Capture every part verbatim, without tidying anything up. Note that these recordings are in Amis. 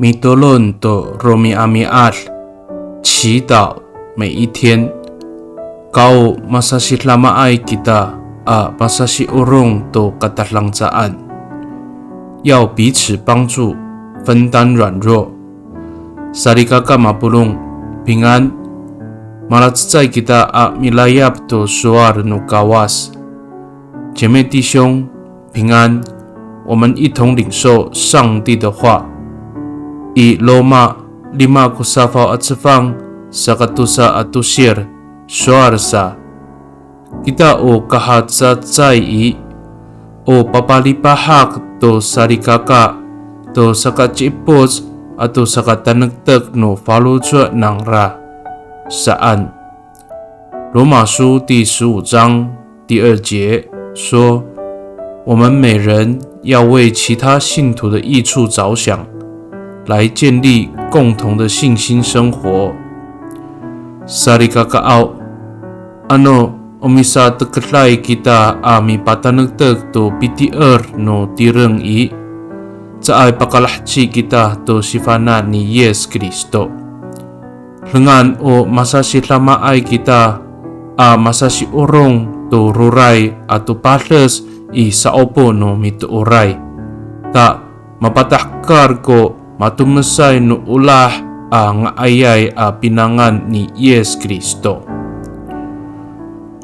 Mitolon to romi'ami'ad, 祈祷每一天。Kao masasidamaay kita a masasiorong to katadangcaan. 要彼此帮助，分担软弱。Salikaka mapolong, 平安。Malacecay kita a milayap to sowal no Kawas. 姐妹弟兄，平安。我们一同领受上帝的话。I Roma lima ko safaw a cefang, saka tosa a tosir, sowal sa. Kita o kahacecay i, o papalipahak to salikaka, to sakaci'epoc ato sakatanektek no faloco' nangra saan. 罗马书第十五章第二节说，我们每人要为其他信徒的益处着想，来建立共同的信心生活。Salikakaaw, ano o misatekeday kita a mipatanektek to pitier no tireng i, caay pakalaheci kita to sifana' ni Yis Kristo. Dengan o masasidamaay kita a masasiorong to roray ato pades i sa'opo no mitooray, ta mapatahekal ko matomesay no olah a nga'ayay a pinangan ni Yis Kristo.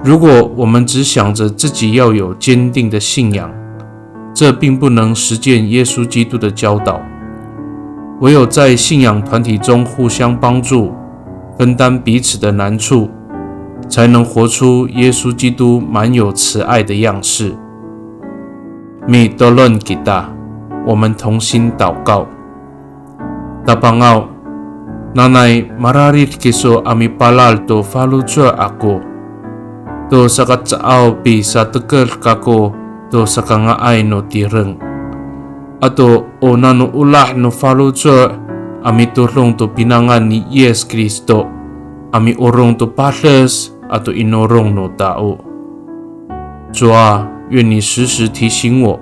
如果我们只想着自己要有坚定的信仰，这并不能实践耶稣基督的教导。唯有在信仰团体中互相帮助，分担彼此的难处，才能活出耶稣基督满有慈爱的样式。Mitolon kita, 我们同心祷告。Tapangaw, nanay mararid kiso a mipalal to faloco' ako, to saka caay pisateked kako to sakanga'ay no tireng. Ato o nano olah no faloco' a mitodong to pinangan ni Yis Kristo a miorong to pades ato inorong no tao. 主啊，愿你时时提醒我，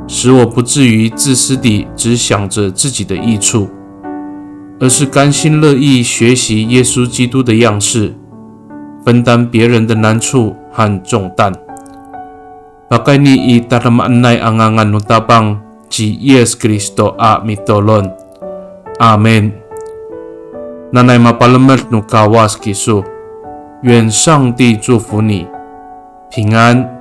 使我不至于自私地只想着自己的益处，而是甘心乐意学习耶稣基督的样式，分担别人的难处和重担。Pakayni i tadamaanay a ngangan no Tapang ci Yis Kristo a mitolon. Amin. Nanay mapalemed no Kawas kiso. 愿上帝祝福你，平安。